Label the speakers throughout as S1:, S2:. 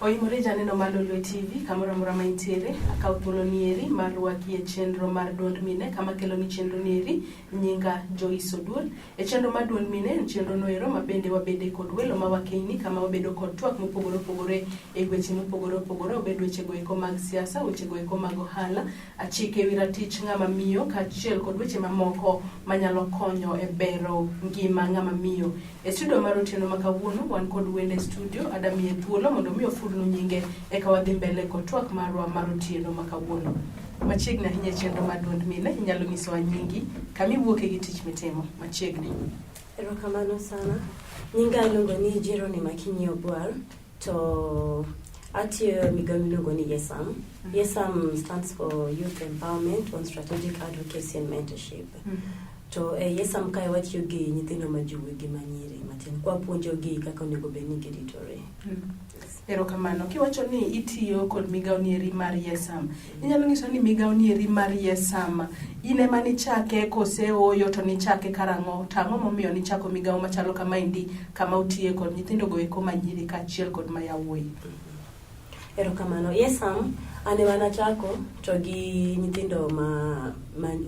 S1: Oimore janeno mar Lolwe TV kamoro amora ma intiere, akawo thuolo nieri mar rwaki e chenro mar duond mine kama kelo ni chenro nieri nyinga Joyce Oduor. E chenro mar duond mine en chenro noero ma bende wabede kod welo ma wakeini kama wabedo kod twak mopogore opogore e weche mopogore opogore, obed weche go eko mag siasa, weche go eko mag ohala, chike ewi ratich ng'ama miyo kaachiel kod weche mamoko manyalo konyo e bero ngima ng'ama miyo. E studio mar otieno ma kawuono wan kod wende studio adamiye thuolo mondo mi ofulnu nyinge eka wadhi mbele kod twak marwa mar otieno ma kawuono. Machiegni ahinya e chenro mar duond mine, inyalo nyisowa nyingi, kama iwuoke gi tich mitimo machiegni.
S2: Erokamano sana. Nyinga iluongo ni Jerony Makinyi Ogwal to atiyo e migawo miluongo ni YESAM. YESAM stands for Youth Empowerment on Strategic Advocacy and Mentorship. To e YESAM kae watiyo gi nyithindo ma jowuoyi gi manyiri matin kwapuonjogi kaka onego bed ni giritore.
S1: Erokamano. Kiwacho ni itiyo kod migawo nieri mar YESAM, inyalo nyiso ni migawo nieri mar YESAM in ema nichake kose ooyo to nichake karang'o? To ang'o momiyo nichako migawo machalo kamaendi kama utiye kod nyithindo go eko manyiri kaachiel kod ma yawuoyi?
S2: Erokamano. YESAM an ema nachako to gi nyithindo ma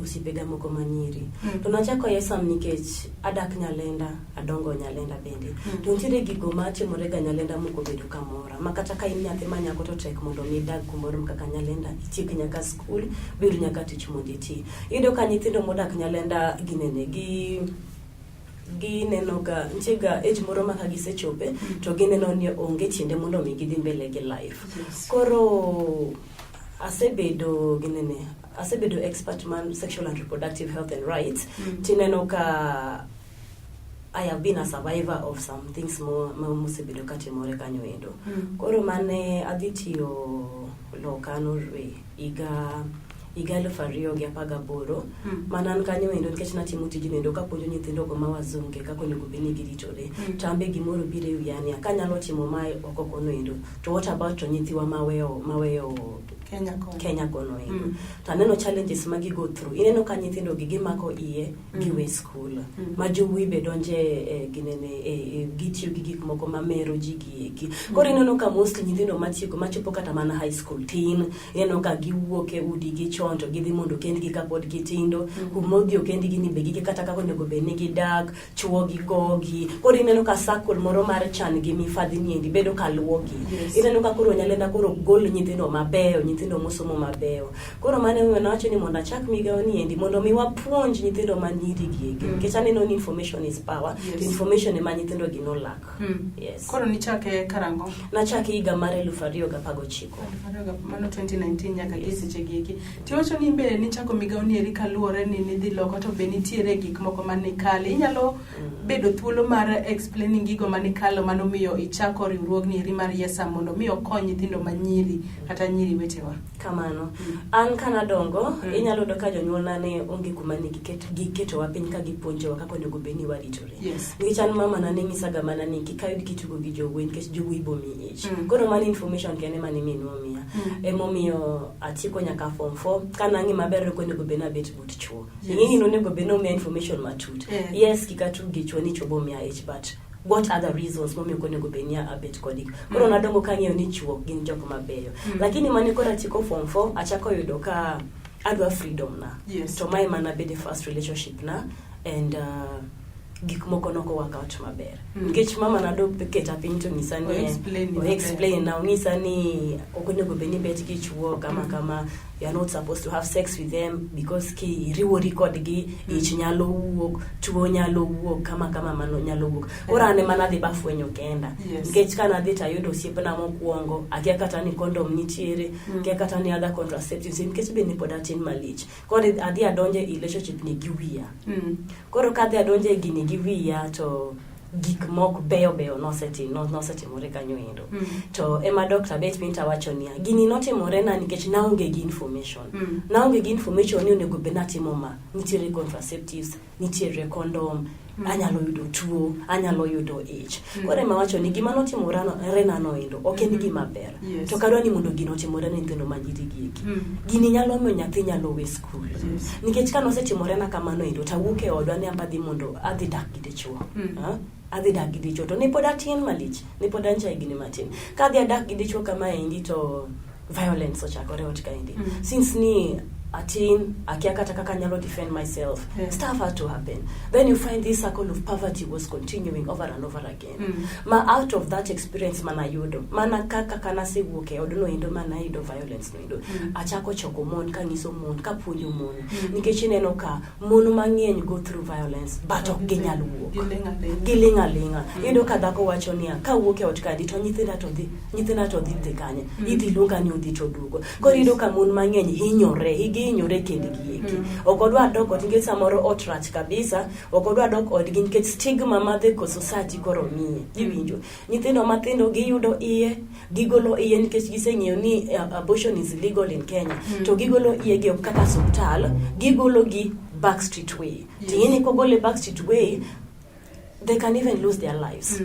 S2: osiepega moko manyiri. To nachako YESAM nikech adak Nyalenda, adongo Nyalenda bende. To nitiere gigo matimore ga Nyalenda mok obedo kamora. Ma kata ka in nyathi ma nyako to tek mondo mi idag kumoro kaka Nyalenda, itiek nyaka skul, biyud nyaka tich mondo iti. Iyudo ka nyithindo modak Nyalenda ginene gi gineno ga nitie ga age moro ma ka gisechope to gineno ni onge tiende mondo mi gidhi mbele gi life. Koro asebedo ginene asebedo expert man sexual and reproductive health and rights. Tineno ka I have been a survivor of some things mo mosebedo katimore kanyo endo. Koro mane adhi tiyo loka Norway higa 2018 mana an kanyo endo nikech natimo tijno endo kapuonjo nyithindo go ma wazunge kaka onego bed ni giritore. To an be gimoro biro e wiya niya kanyalo timo mae oko kono endo to what about to nyithiwa maweyo
S1: Kenya kono.
S2: Kenya kono endo. To aneno challenges ma gi go through. Ineno ka nyithindo gi gimako iye giwe skul. Ma jowuoyi be donje e ginene e gitiyo gi gik moko mamero ji gi eki. Koro ineno ka mostly nyithindo matieko machopo kata mana high school tin. Ineno ka giwuok e udi gi chon to gidhi mondo okendgi kapod gitindo. Kuma odhi okendgi ni be gike kata kaka onego bed ni gidak, chuo gi gogi. Koro ineno ka circle moro mar chan gi mifadhi ni endi bedo ka luwogi. Ineno ka koro Nyalenda koro gol nyithindo mabeyo, nyithindo mosomo mabeyo. Koro mano emomiyo nawacho ni mondo achak migawo ni endi mondo mi wapuonj nyithindo ma nyiri gi eki. Nikech aneno ni information is power. To information ema nyithindo gi no lack. Yes.
S1: Koro nichake karang'o?
S2: Nachake higa mar 2019.
S1: Mano 2019 nyaka gi seche gi eki. Tiwacho ni be nichako migawo ni eri kaluwore ni nidhi loko to be nitiere gik moko manikale. Inyalo bedo thuolo mar explaining gigo manikalo manomiyo ichako riwruogni eri mar YESAM mondo mi okony nyithindo manyiri kata nyiri wetewa.
S2: Kamano. An kanadongo, inyalo yudo ka jonyuolna ne onge kuma ne giketowa piny ka gipuonjowa kaka onego bed ni waritore. Nikech an mama na ne nyisaga mana ni kik ayud kitugo gi jowuoyi nikech jowuoyi bo miyi ich. Koro mano information kende mane minwa omiya. Emomiyo atieko nyaka form 4 ka nang'e maber ok onego bed ni abet but chuo. Ing'e ni onego bed ni omiya information matut. Yes, kik atug gi chuo ni chuo bo miya ich but what other reasons momiyo ok onego bed ni abet kodgi. Koro nadongo kang'eyo ni chuo gin jok mabeyo. Lakini mane koro atieko form 4 achako yudo ka adwa freedom na. To mae mana bede first relationship na and gik moko noko work out maber. Nikech mama na do keta piny to nyisa ni
S1: O explain
S2: na onyisa ni ok onego bed ni bet gi chuo kama kama you are not supposed to have sex with them because ki riwori kodgi ich nyalo wuok, tuo nyalo wuok, kama kama mano nyalo wuok. Koro an ema nadhi bafwenyo kenda. Nikech ka nadhi tayudo osiepna mokwongo, akia kata ni condom nitiere, akia kata ni other contraceptives nikech be ne pod atin malich. Koro adhi adonjo e relationship ni gi wiya. Koro kadhi adonjo e gini gi wiya to gik mok beyo beyo nosetimore kanyo endo. To ema doctor bet piny tawacho niya, gini notimore na nikech naonge gi information. Naonge gi information ni onego bed natimo ma. Nitiere contraceptives, nitiere condom, anyalo yudo tuo, anyalo yudo ich. Koro ema wacho ni gima notimore na no endo ok en gima ber. To kadwa ni mondo gino otimore ne nyithindo ma nyiri gi eki. Gini nyalo miyo nyathi nyalo we skul. Nikech ka nosetimore na kamano endo tawuok e odwa ni amba dhi mondo adhi dak gi dichuo. Adhi dak gi dichuo to ne pod atin malich, ne pod an jahigni matin. Ka adhi adak gi dichuo kamaendi to violence ochakore ot kaendi. Since ni atin, akia kata kaka anyalo defend myself. Stuff had to happen. Then you find this circle of poverty was continuing over and over again. Ma out of that experience manayudo, mana kaka kanasewuok e odno endo manayudo violence no endo, achako choko mon kanyiso mon, kapuonjo mon. Nikech ineno ka mon mang'eny go through violence, but ok ginyal wuok.
S1: Giling' aling'a.
S2: Giling' aling'a. Iyudo ka dhako wacho niya, kawuok e ot kaendi to nyithinda to dhi kanye? Idhi luonga ni odhi to duogo. Koro iyudo ka mon mang'eny hinyore, gihinyore kendgi eki. Ok odwa dok ot nikech samoro ot rach kabisa, ok odwa dok odgi nikech stigma ma the society koro miye. Iwinjo? Nyithindo mathindo giyudo iye, gigolo iye nikech giseng'eyo ni abortion is illegal in Kenya. To gigolo iye gi ok kaka osiptal, gigolo gi backstreet way. Ting'e ni kogole backstreet way, they can even lose their lives.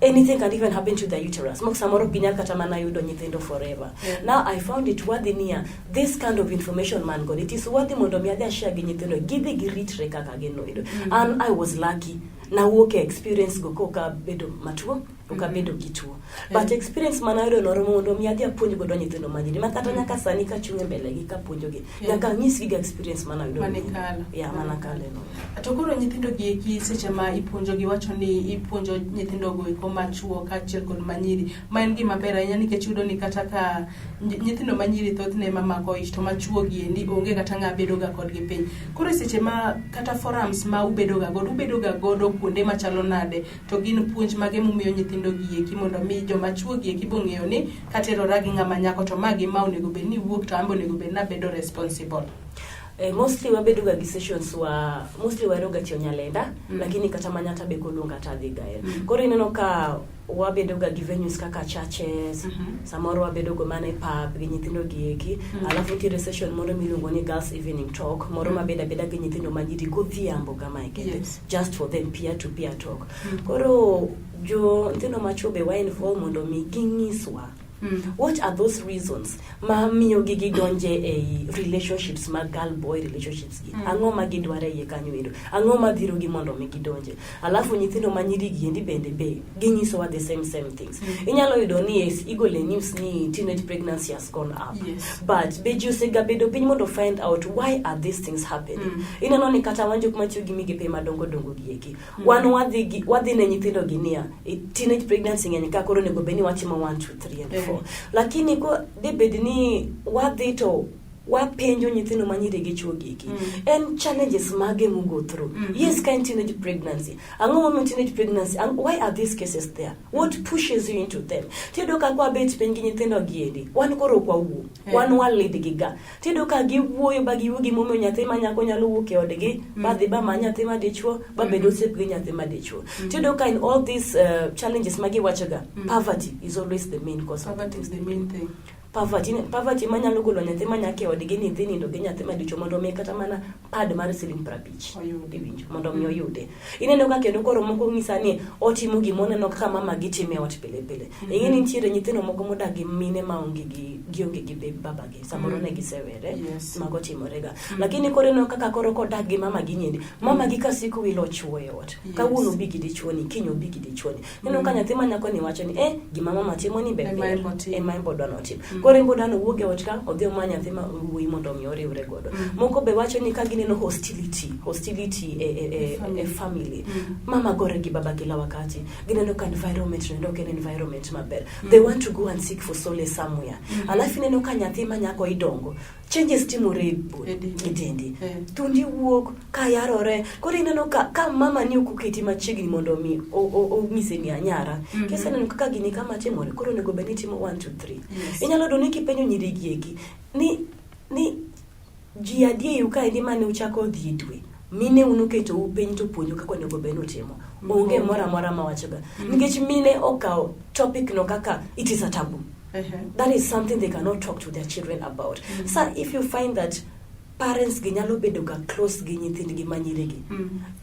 S2: Anything can even happen to their uterus. Mok samoro ok ginyal kata mana yudo nyithindo forever. Now I found it worthy niya, this kind of information man god, it is worthy mondo mi adhi ashare gi nyithindo, gidhi giritre kaka gin noendo. And I was lucky. Nawuok e experience go koka abedo matuo, ok abedo gi tuo. But experience manayudo noromo mondo mi adhi apuonj godo nyithindo manyiri. Ma kata nyaka sani kachung' e mbele gi kapuonjogi, nyaka anyisgi ga experience manayudo.
S1: Manikalo.
S2: Yeah, manakale no.
S1: To koro nyithindo gi eki seche ma ipuonjogi wacho ni ipuonjo nyithindo go eko machuo kaachiel kod manyiri ma en gima ber ahinya nikech iyudo ni kata ka nyithindo manyiri thothne ema mako ich to machuo gi endi onge kata ng'a bedo ga kodgi piny. Koro seche ma kata forums ma ubedo ga godo, ubedo ga godo kuonde machalo nade to gin puonj mage mumiyo nyithindo gi eki mondo mi joma chuo gi eki bong'eyo ni katerora gi ng'ama nyako to ma gi ma onego bed ni wuok to an be onego bed ni abedo responsible.
S2: Mostly wabedo ga gi sessions wa mostly wahero ga tiyo Nyalenda, lakini kata Manyata be koluonga to adhi ga. Koro ineno ka wabedo ga gi venues kaka churches, samoro wabedo go mana e pub gi nyithindo gi eki. Alafu nitiere session moro miluongo ni girls evening talk, moro mabedo abeda gi nyithindo manyiri godhiambo kamae kende, just for them peer to peer talk. Koro jo nyithindo machuo be wa involve mondo mi ginyiswa what are those reasons ma miyo gi gidonje ei relationships mag girl boy relationships gi, ang'o ma gidwaro e iye kanyo endo, ang'o ma dhiro gi mondo mi gidonje. Alafu nyithindo ma nyiri gi endi bende be ginyisowa the same same things. Inyalo yudo ni yes, igolo e news ni teenage pregnancy has gone up, but be ji osega bedo piny mondo find out why are these things happening? Ineno ni kata wan jok matiyo gi migepe madongo dongo gi eki, wan wadhi ne nyithindo gi niya, teenage pregnancy ng'eny ka, koro onego bed ni watimo 1 2 3 and 4, lakini ko debed ni wadhi to wapenjo nyithindo manyiri gi chuo gi eki, en challenges mage mugo through? Yes, ka en teenage pregnancy, ang'o momiyo teenage pregnancy, why are these cases there? What pushes you into them? Tiyudo ka kwabet piny gi nyithindo gi endi, wan koro ok wawuo, wan wa lead gi ga. Tiyudo ka giwuoyo ba giwuo gimomiyo nyathi ma nyako nyalo wuok e odgi ba dhi ba ma nyathi ma dichuo ba bed osiep gi nyathi ma dichuo. Tiyudo ka in all these challenges ma giwachoga, poverty is always the main cause of
S1: Poverty is the main thing.
S2: Poverty, poverty manyalo golo nyathi ma nyako e odgi ni dhi nindo gi nyathi madichuo mondo omiye kata mana pad mar siling 50
S1: Oyudi.
S2: Iwinjo, mondo mi oyude. Ineno ka kendo koro moko ng'isa ni otimo gima oneno kaka mama gi timo e ot pile pile. Ing'e ni nitiere nyithindo moko modak gi mine ma onge gi gionge gi babagi, samoro ne gisewere. Mago timore ga. Lakini koro ineno kaka koro kodak gi mama gi nyendi, mama gi ka siko wilo chuo e ot, kawuono obi gi dichuo ni, kiny obi gi dichuo ni, ineno ka nyathi ma nyako ni wacho ni gima mama timo ni be
S1: Ema
S2: ber
S1: en bo timo.
S2: Ema en bo dwa notim. Koro en bo dwa nowuog e ot ka odhi omany nyathi ma wuoyi mondo mi oriwre godo. Moko be wacho ni ka gineno hostility e family, mama gore gi baba kila wakati, gineno ka environment no ok en environment maber, they want to go and seek for solace somewhere. Alafu ineno ka nyathi ma nyako idongo, changes timore
S1: E dendi.
S2: e dendi. Thundi wuok ka yarore. Koro ineno ka mama ni ok oketi machiegni mondo mi onyise ni anyara, kiseneno kaka gini kama timore, koro onego bed ni itimo 1 2 3. Inyalo yudo ni kipenjo nyiri gi eki ni ji adi eiu kaendi mane uchako dhi e dwe, mine un oketou piny to puonju kaka onego bed ni utimo, onge moro amora mawachoga, nikech mine okawo topic no kaka it is a taboo. That is something they cannot talk to their children about. So if you find that Parents gi nyalo bedo ga close gi nyithindgi ma nyirigi.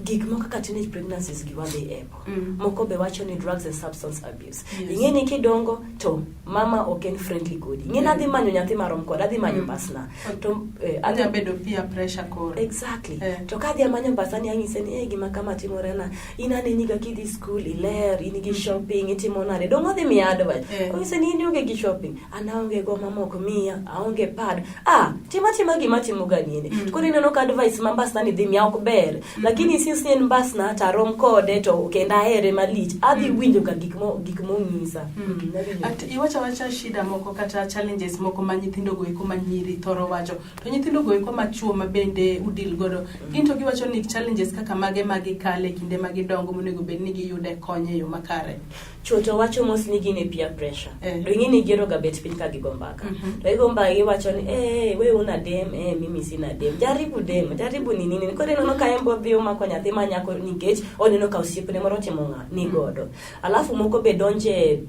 S2: Gik moko kaka teenage pregnancies gi wadhi epo. Moko be wacho ni drugs and substance abuse. Ing'e ni kidongo to mama ok en friendly kodi. Ing'e ni adhi manyo nyathi marom koda, adhi manyo mbasna. To
S1: adhi bedo peer pressure koro.
S2: Exactly. To kadhi amanyo mbasa ni anyise ni eh, gima kama timore na. In aneni ga kidhi school iler, in gi shopping, itimo nade. Dong odhi miya advice. Onyise ni in ionge gi shopping. An aonge go mama ok miya, aonge pad. Ah, tima tima gima timo ga nini. Koro ineno ka advice ma mbasna ni dhi miya ok ber. Lakini since ni en mbasna to arom kode to kendo ahere malich, adhi winjo ga gik mo gik monyisa. Awinjo.
S1: At iwacho awacha shida moko kata challenges moko ma nyithindo go eko ma nyiri thoro wacho. To nyithindo go eko ma chuo ma bende udil godo. Gin to giwacho ni challenges kaka mage ma gikale kinde ma gidongo monego bed ni giyude kony e yo makare.
S2: Chuo to wacho mos ni gin e peer pressure. To ing'e ni gihero ga bet piny ka gigo mbaka. To gigo mbaka giwacho ni eh, we una dem, eh, mimi sina dem. Jaribu dem, jaribu ni nini. Koro ineno ka en bo odhi omako nyathi ma nyako nikech oneno ka osiepne moro otimo ng'a ni godo. Alafu moko be donje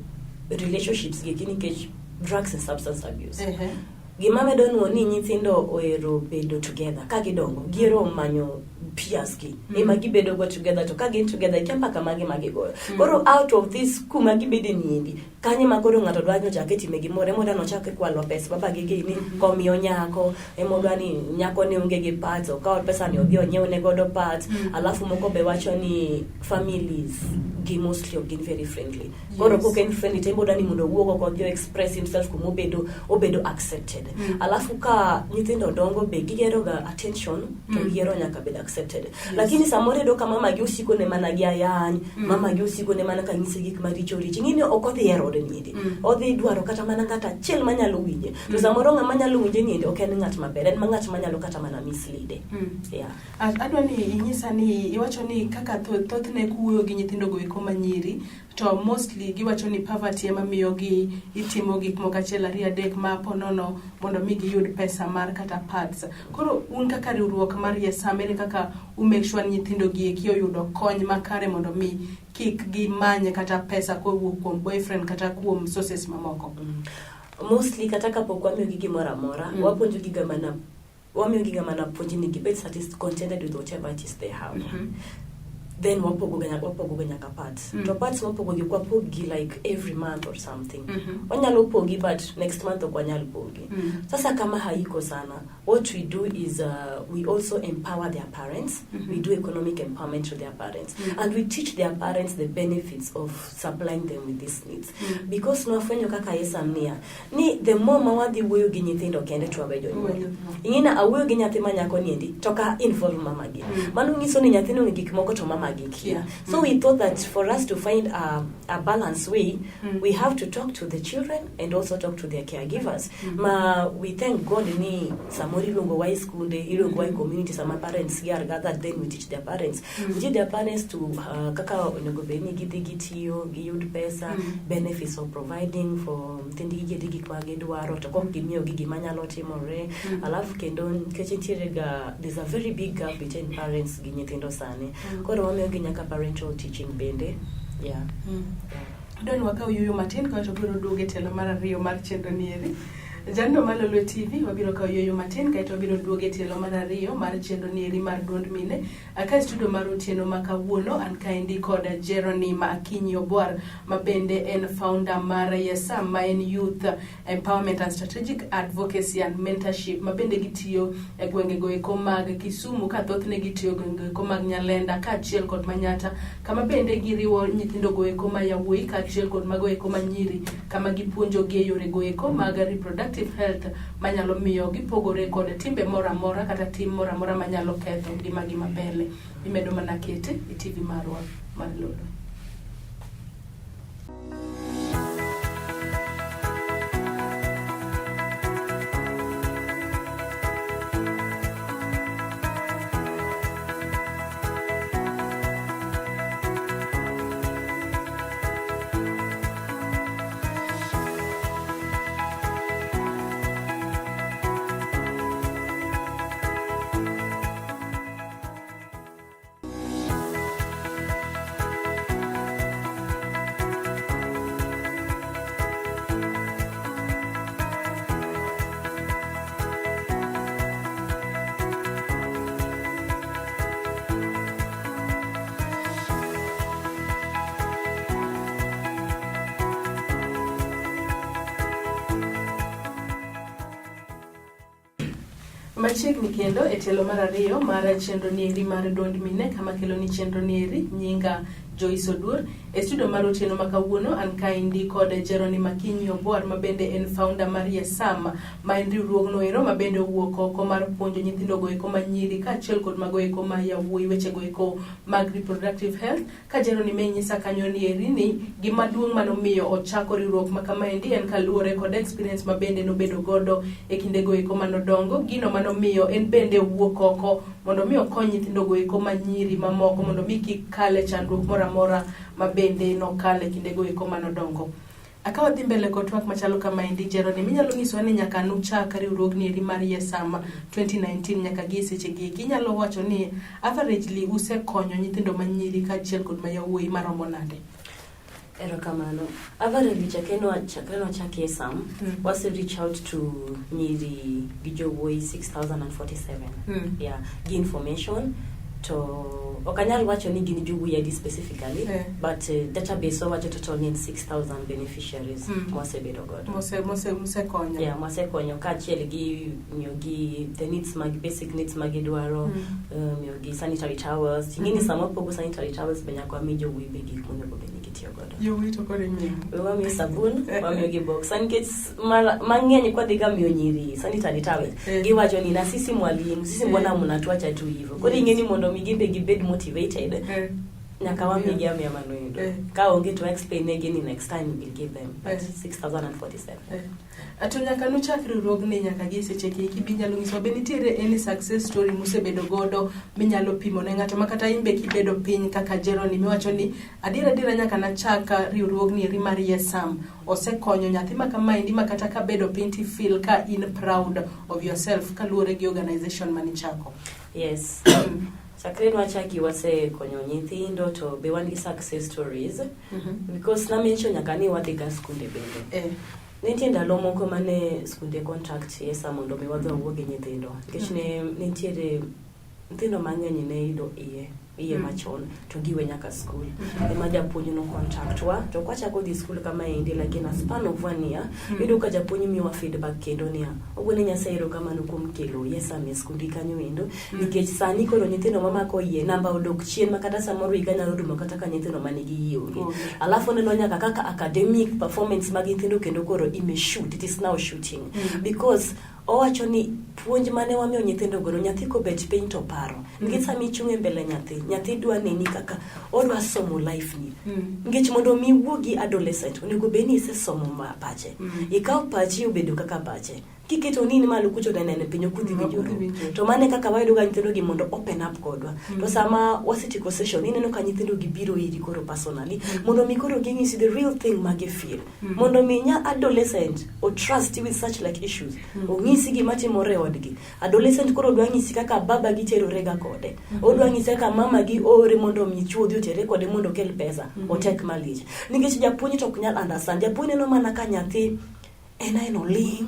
S2: relationships gi nikech drugs and substance abuse. Gima medo nuo ni nyithindo ohero bedo together ka gidongo, gihero manyo peers gi ema gibedo go together, to ka gin together ikia mbaka mage ma gigoyo. Koro out of this kuma gibede niendi, kanyo ema koro ng'ato dwa ni ochak e time gimoro, ema odwa ni ochak e kwalo pes baba gi gini, komiyo nyako, ema odwa ni nyako ne onge gi pads, okaw pesa ni odhi onyiew ne godo pads. Alafu moko be wacho ni families gi mostly ok gin very friendly. Koro kok en friendly to en be odwa ni mondo owuog oko odhi o express himself kuma obedo obedo accepted. Alafu ka nyithindo dongo be gihero ga attention to gihero nyaka bedo accepted. Lakini samoro iyudo ka mama gi osiko ne mana gi ayany, mama gi osiko ne mana ka nyise gik maricho richo. Ing'e ni ok odhi hero ode niendi. Odhi dwaro kata mana ng'at achiel manyalo winje. To samoro ng'ama nyalo winje niendi ok en ng'at maber, en ma ng'at manyalo kata mana mislead. Yeah.
S1: Adwa ni inyisa ni iwacho ni kaka thothne kuwuoyo gi nyithindo go eko manyiri to mostly giwacho ni poverty ema miyo gi itimo gik moko achiel ariyo adek ma ponono mondo mi giyud pesa mar kata pads. Koro un kaka riwruok mar YESAM, ere kaka u make sure ni nyithindo gi eki oyudo kony makare mondo mi kik gimany kata pesa kowuok kuom boyfriend kata kuom sources mamoko?
S2: Mostly kata kapok wamiyogi gimoro amora, wapuonjogi ga mana wamiyogi ga mana puonj ni gibed contented with whatever it is they have. Then wapogo ga nyaka pads. To pads wapogo gi ok wapog gi like every month or something. Wanyalo pogi but next month ok wanyal pogi. Sasa kama haiko sana, what we do is we also empower their parents. We do economic empowerment to their parents. And we teach their parents the benefits of supplying them with these needs. Because nwafwenyo kaka YESAM niya, ni the more ma wadhi wuoyo gi nyithindo kende to wawe jonyuol. Ing'e ni awuoyo gi nyathi ma nyako niendi to ka involve mama gi. Mano nyiso ni nyathino ong'e gik moko to mama gi kia. So we thought that for us to find a balanced way, we have to talk to the children and also talk to their caregivers. Ma we thank God ni samoro iluongo wa e skunde, iluongo wa e community sama parents gi are gathered, then we teach their parents. We teach their parents to kaka onego bed ni gidhi gitiyo, giyud pesa, benefits of providing for nyithindgi gi gik ma gidwaro to kok gimiyogi gima nyalo timore. Alafu kendo nikech nitiere ga there's a very big gap between parents gi nyithindo sani. Koro wamiyogi nyaka parental teaching bende. Yeah. Yeah.
S1: Adwa ni wakaw yueyo matin kaeto wabiro duogo e tielo mar ariyo mar chenro ni eri. Janeno mar Lolwe TV wabiro kawo yueyo matin kaeto wabiro duogo e tielo mar ariyo mar chenro ni eri mar duond mine. Ka e studio mar otieno ma kawuono an kaendi kod Jeronima Akinyi Obwar ma bende en founder mar YESAM ma en Youth Empowerment and Strategic Advocacy and Mentorship ma bende gitiyo e gwenge go eko mag Kisumu ka thothne gitiyo e gwenge eko mag Nyalenda kaachiel kod Manyata kama bende giriwo nyithindo go eko ma yawuoyi kaachiel kod mago eko ma nyiri kama gipuonjogi e yore go eko mag reproductive health manyalo miyo gipogore kod timbe moro amora kata tim moro amora manyalo ketho ngimagi mabele. Imedo mana kete e TV marwa mar Lolwe. Machiegni kendo e tielo mar ariyo mar chenro nieri mar duond mine kama kelo ni chenro nieri nyinga Joyce Oduor. E studio mar otieno ma kawuono an kaendi kod Jerony Makinyi Obwar ma bende en founder mar Yesam ma en riwruogno ero ma bende owuok oko mar puonjo nyithindo go eko manyiri kaachiel kod mago eko ma yawuoyi wechego eko mag reproductive health. Ka Jerony me nyisa kanyo ni eri ni gima duong' manomiyo ochako riwruok ma kamaendi en kaluwore kod experience ma bende nobedo godo e kindego eko manodongo, gino manomiyo en bende owuok oko mondo mi okony nyithindo go eko manyiri mamoko mondo mi kik kal e chandruok moro amora ma bende nokale kindego eko manodongo. Aka wadhi mbele kod twak machalo kamaendi Jerony, minyalo nyisowa ni nyaka nuchak riwruogni eri mar Yesam 2019 nyaka gi e seche gi eki, inyalo wacho ni averagely usekonyo nyithindo manyiri kaachiel kod ma yawuoyi maromo nade?
S2: Erokamano. Averagely chakre nwachak Yesam, wase reach out to nyiri gi jowuoyi 6047. Yeah, gi information to ok anyal wacho ni gin jowuoyi adi specifically, but database wawacho total ni en 6000 beneficiaries mwasebedo godo.
S1: Musekonyo.
S2: Yeah, mwasekonyo kaachiel gi miyogi the needs mag basic needs magidwaro, miyogi sanitary towels. Ing'e ni sama wapogo sanitary towels be nyaka wami jowuoyi be gik monego bed ni gitiyo godo.
S1: Yawuoyi to koro imiyo.
S2: Wamiyo sabun, wamiyogi box. Nikech mang'eny kwadhi ga miyo nyiri sanitary towel, giwacho ni na sisi mwalimu, sisi mbona mnatuacha tu hivyo. Koro ing'e ni mondo mi gin be gibed motivated, nyaka wamigi amiya mano endo. Ka onge to explain negi ni next time we will give them. But 6047.
S1: To nyaka nuchak riwruogni nyaka gi e seche gi eki binyalo nyisowa be nitiere any success story musebedo godo minyalo pimo ne ng'ato ma kata in be kibedo piny kaka Jerony miwacho ni adiera adiera nyaka nachak riwruogni eri mar Yesam osekonyo nyathi ma kamaendi ma kata kabedo piny ti feel ka in proud of yourself kaluwore gi organization manichako.
S2: Yes. Chakre nwachaki wasekonyo nyithindo to be wan gi success stories. Because na mention nyaka ni wadhi ga skunde bende. Nitie ndalo moko mane skunde contact Yesam mondo mi wadhi wawuo gi nyithindo. Nikech ne nitiere nyithindo mang'eny ne yudo iye machon to giwe nyaka skul. Ema japuonj no contact wa to kwachako dhi skul kamaendi like in a span of 1 year, iyudo ka japuonj miyowa feedback kendo niya, ogone Nyasaye erokamano kuom kelo Yesam e skundi kanyo endo. Nikech sani koro nyithindo mamako iye namba odok chien ma kata samoro higa nyalo rumo kata ka nyithindo manigi yie onge. Alafu oneno nyaka kaka academic performance mag nyithindo kendo koro ime shoot, it is now shooting. Because owacho ni puonj mane wamiyo nyithindo godo, nyathi kobet piny to paro. Nikech sama ichung' e mbele nyathi, nyathi dwa neni kaka odwa somo life ni. Nikech mondo mi iwuo gi adolescent, onego bed ni isesomo pache. Ikaw pachi obedo kaka pache. Kiketo ni in malo kucho to en piny ok udhi winjoru. To mano e kaka wayudo ga nyithindo gi mondo open up kodwa. To sama wasetieko session, ineno ka nyithindo gi biro iri koro personally, mondo mi koro ging'isi the real thing ma gi feel. Mondo mi nya adolescent o trust with such like issues. Ong'isi gima timore e odgi. Adolescent koro dwa ng'isi kaka baba gi terore ga kode. Odwa ng'isi kaka mama gi ore mondo mi chuo odhi otere kode mondo okel pesa. Otek malich. Nikech japuonj to ok nyal understand. Japuonj neno mana ka nyathi en aena oling',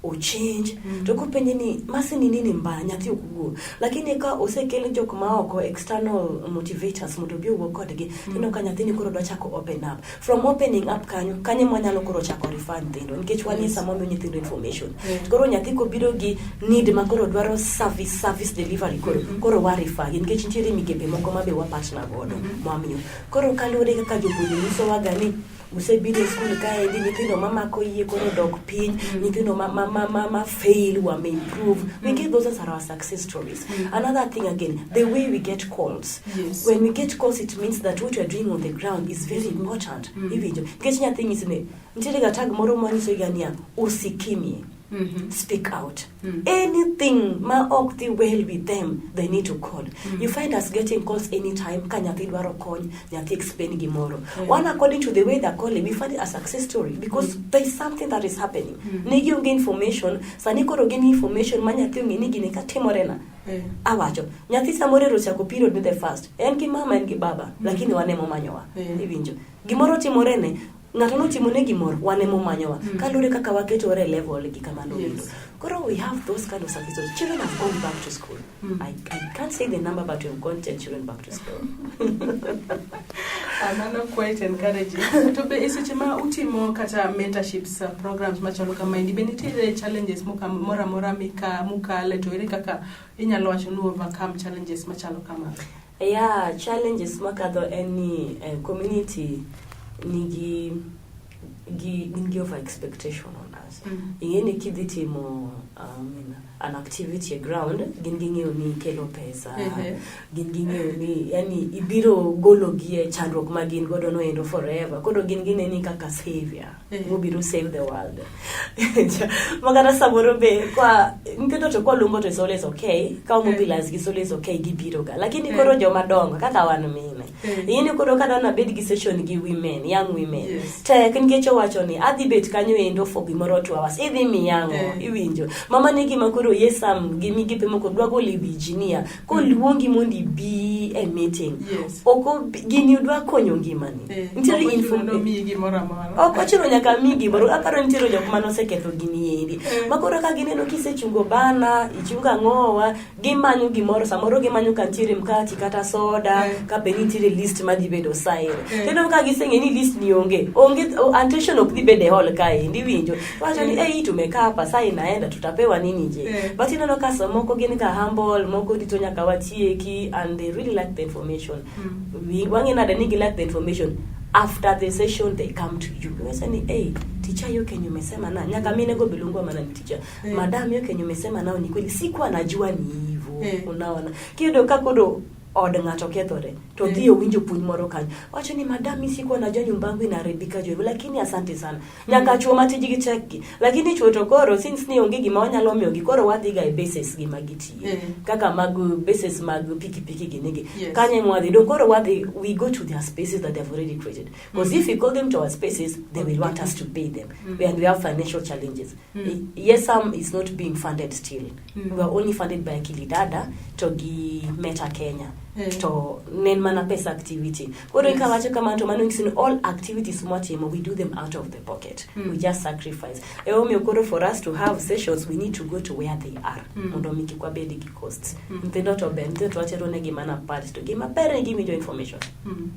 S2: o change. To kopenje ni masi ni nini mbaya, nyathi ok wuo. Lakini ka osekel jok ma oko external motivators mondo obi owuo kodgi, tineno ka nyathini koro dwa chako open up. From opening up kanyo, kanyo ema wanyalo koro chako refer nyithindo. Nikech wan sama wamiyo nyithindo information. Koro nyathi kobiro gi need ma koro dwaro service delivery koro, koro wa refer gi. Nikech nitiere migepe moko ma be wa partner godo, mwamiyo. Koro kaluwore kaka jopuonje nyisowa ga ni usebiro e skul kaendi, nyithindo mamako yie koro dok piny, nyithindo ma fail wame improve. We get those as our success stories. Another thing again, the way we get calls. When we get calls, it means that what we are doing on the ground is very important. Iwinjo. Nikech nyathi nyisi ni, nitiere ga tag moro manyiso ga niya, usikimie. Speak out. Anything ma ok dhi well with them, they need to call. You find us getting calls anytime ka nyathi dwaro kony, nyathi explain gimoro. One, according to the way they're calling, we find it a success story because there is something that is happening. Ne gionge information, sani koro gin information ma nyathi ong'e ni gini katimore na. Awacho, nyathi samoro ero ochako period ni the first. En gi mama, en gi baba, lakini wan ema omanyowa. Iwinjo. Gimoro timore ne, Ng'ato notimo ne gimoro, wan ema omanyowa. Kaluwore kaka waketore e level gi kama noyudo. Koro we have those kind of services. Children have gone back to school. I can't say the number, but we've gone 10 children back to school.
S1: Ah, mano quite encouraging. To be e seche ma utimo kata mentorships programs machalo kamaendi, be nitiere challenges moro amora mukale, to ere kaka inyalo wacho ni overcome challenges machalo kamago?
S2: Yeah, challenges makadho en ni community nigi gi gin gi over expectation on us. Ing'e ni kidhi timo an activity e ground, gin ging'eyo ni kelo pesa. Gin ging'eyo ni yani ibiro gologi e chandruok ma gin godo no endo forever. Koro gin gineni kaka savior mobiro save the world. Makata samoro be kwa nyithindo to kwaluongo to is always okay, ka mobilize gi is always okay, gibiro ga. Lakini koro joma dongo kaka wan mine, ing'e ni koro kadwa nabed gi session gi women, young women, tek nikech owacho ni adhi bet kanyo endo for gimoro 2 hours, idhi miya ang'o? Iwinjo mama ne gima koro yesam gi migepe moko dwa golo e wi ji niya koluongi mondo ibi e meeting, ok gini dwa konyo ngimani. Nitiere
S1: Ok
S2: info
S1: ochuno ni omiyi gimoro amora.
S2: Ok ochuno nyaka mi gimoro. Aparo nitiere jok mane oseketho gini endi, ma koro ka gineno kisechungo bana, ichungo ang'owa, gimanyo gimoro. Samoro gimanyo ka nitiere mkati kata soda, ka be nitiere list madhi bedo sign. Tineno ka giseng'e ni list ni onge onge, attention ok dhi bedo e hall kaendi. Iwinjo wacho ni, "Ei, tumekaa hapa, saa inaenda, tutapewa nini je?" But ineno ka samoko gin ga humble, moko rito nyaka watieki, and they really like the information. Wang'e nade ni gi like the information? After the session they come to you. Iwacho ni, "Hey, teacher, hiyo kenye umesema na nyaka mine go bilungwa mana ni teacher, madam, hiyo kenye umesema nao ni kweli, sikuwa najua ni hivyo." Unaona kiyudo ka koro od ng'ato kethore to dhi owinjo puonj moro kanyo, wacho ni, "Madam, mi sikuwa najua nyumba yangu inaharibika jo hivyo, lakini asante sana." Nyaka chuo ma tijgi tek gi, lakini chuo to koro since ni onge gima wanyalo miyogi, koro wadhi ga e bases gi ma gitiye, kaka mag bases mag pikipiki ginigi. Kanyo ema wadhi dong. Koro wadhi, we go to their spaces that they have already created, because if we call them to our spaces, they will want us to pay them, and we have financial challenges. Yes, some is not being funded still. We are only funded by Akili Dada to gi Meta Kenya. To nen mana pesa activity koro. Kawacho kamano to mano nyiso ni all activities mwatimo, we do them out of the pocket. We just sacrifice. Emomiyo koro for us to have sessions, we need to go to where they are, mondo mi kik wabed gi costs. Nyithindo to ber, nyithindo to watero negi mana pads, to gima ber ni gimijo information.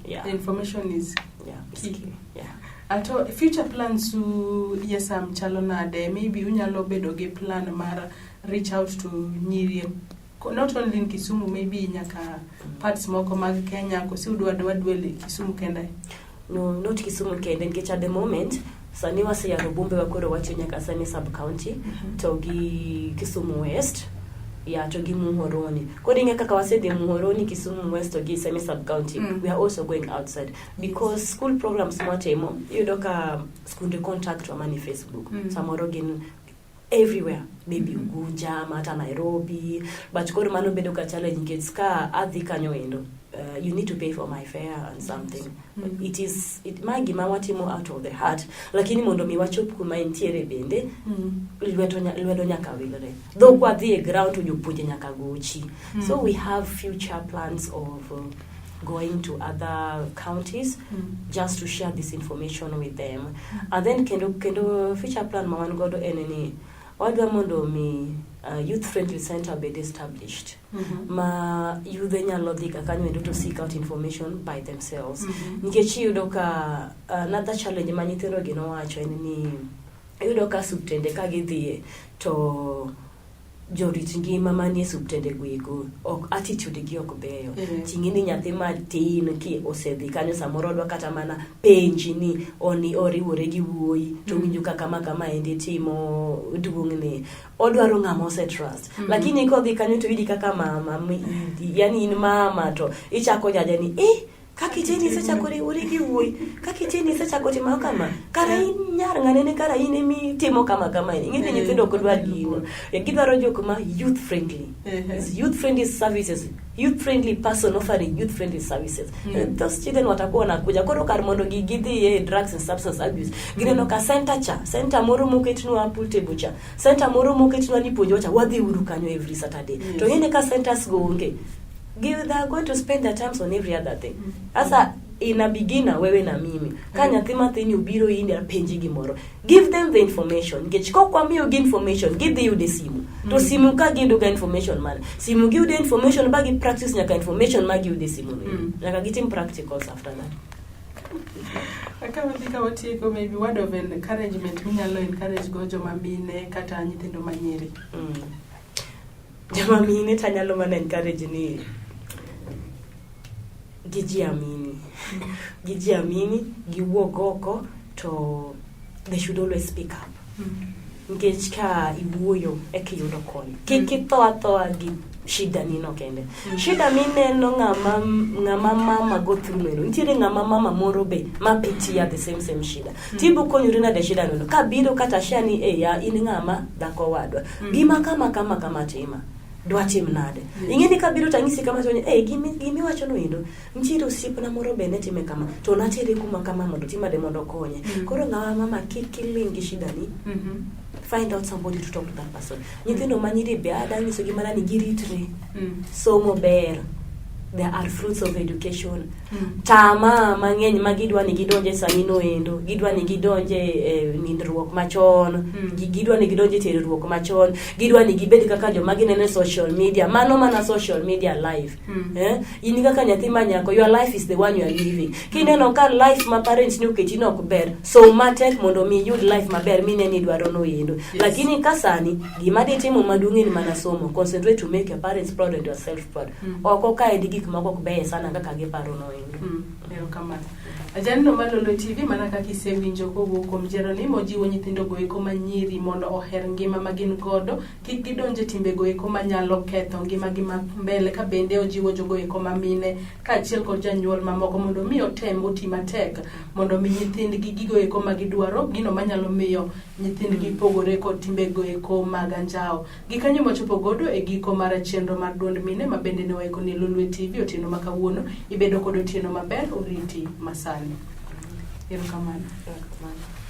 S2: Yeah.
S1: The information is
S2: Yeah, it's
S1: key.
S2: Key. Yeah.
S1: Ato future plans u Yesam chalo nade? Maybe unyalo bedo gi plan mar reach out to nyiri not only in Kisumu, maybe nyaka parts moko mag Kenya, kosi udwa dwa dwel e Kisumu kende?
S2: No, not Kisumu kende, nikech at the moment sani waseyaro bombe wa, koro watiyo nyaka sani sub county to gi Kisumu West ya to gi Muhoroni. Koro ing'e kaka wasedhi Muhoroni, Kisumu West to gi Seme sub county, we are also going outside because school programs mwatimo, iyudo ka skunde contact wa mani Facebook. Samoro gin everywhere, maybe Ugunja ama hata Nairobi, but koro mano bedo ka challenge nikech ka adhi kanyo endo, you need to pay for my fare and something. It is it, ma gima watimo out of the heart, lakini mondo mi wachop kuma entiere bende, lwedo nyaka wilre. Though kwadhi e ground to jopuonje nyaka gochi. So we have future plans of going to other counties just to share this information with them. And then kendo future plan ma wan godo en ni wadwa mondo mi youth friendly center bed established, ma yudhe nyalo dhi ka kanyo endo to seek out information by themselves. Nikech iyudo ka another challenge ma nyithindo gi nowacho en ni iyudo ka subtende ka gidhiye to jorit ngima manie subtende go eko ok, attitude gi ok beyo. Ting'e ni nyathi matin ki osedhi kanyo, samoro odwa kata mana penji ni oni oriwore gi wuoyi to winjo kaka ma kama endi timo duong'ne, odwaro ng'ama ose trust. Lakini kodhi kanyo to iyudi kaka mama yani in mama to ichako jaja ni, eh, kaka itin isechako riwori gi wuoyi, kaka itin isechako timo kama, kara in nyar ng'ane, kara in emitimo kama kama. Ing'e ni nyithindo ok dwar gino. Gidwaro jok ma youth friendly. It's youth friendly services, youth friendly person offering youth friendly services. Those children watakuwa wanakuja. Koro kar mondo gidhi e drugs and substance abuse, gineno ka center cha, center moro moketnwa pool table cha, center moro moketnwa ni puonjowa cha, wadhi uru kanyo every Saturday. To ing'e ni ka centers go onge, they are going to spend their times on every other thing. Sasa in a beginner wewe na mimi ka nyathi matin obiro India penji gimoro, give them the information, nikech kok wamiyogi information, gidhi yude simu to simu ka giyudo ga information mane simu giyudo information ba gi practice nyaka information ma giyudo e simu no. Nyaka gitim practicals after that.
S1: Ka wadhi ka watieko, maybe word of encouragement minyalo encourage go joma mine kata nyithindo manyiri.
S2: Joma mine tanyalo mana encourage ni gijiamini, gijiamini, giwuog oko to they should always speak up, nikech ka iwuoyo eka iyudo kony. Kik itho athoa gi shida nino kende. Shida mineno ng'ama ng'ama mama go through noendo, nitiere ng'ama mama moro be ma pitia the same same shida. Tibo konyori nade shida noendo kabiro kata share ni e ya in ng'ama dhako wadwa, gima kama kama kama tima dwa tim nade. Ing'e ni kabiro tang'isi kama to eh gimi gimiwacho no endo nitiere osiepna moro be ne time kama to natere kuma kama mondo timade mondo okonye. Koro ng'ama mama, kik iling' gi shida ni. Find out somebody to talk to that person. Nyithindo ma nyiri be ada nyisogi mana ni giritre. Somo ber, there are fruits of education. Tama mang'eny ma gidwa ni gidonje sani no endo, gidwa ni gidonje e nindruok machon, gidwa ni gidonje terruok machon, gidwa ni gibed kaka joma gineno e social media. Mano mana social media life. Eh? In kaka nyathi ma nyako, your life is the one you are living. Kineno ka life ma parents ni oketi no ok ber, som matek mondo mi iyud life maber mineni idwaro no endo. Lakini ka sani gima ditimo maduong' en mana somo. Concentrate to make your parents proud and yourself proud. Oko kaendi gik moko ok beyo sana kaka giparo no endo.
S1: Erokamano. Janeno mar Lolwe TV, mana kaka isewinjo kowuok kuom Jerony mojiwo nyithindo goeko manyiri mondo oher ngima ma gin godo, kik gidonj e timbe goeko manyalo ketho ngimagi ma mbele, ka bende ojiwo jogo eko ma mine kaachiel kod janyuol mamoko mondo mi otem oti matek mondo mi nyithindgi gigo eko ma gidwaro, gino manyalo miyo nyithindgi pogore kod timbe goeko mag anjawo. Gikanyo machopo godo e giko mar chenro mar duond mine ma bende ne waiko ni Lolwe TV otieno ma kawuono. Ibedo kod otieno maber, oriti masani. Erokamano.
S2: Erokamano.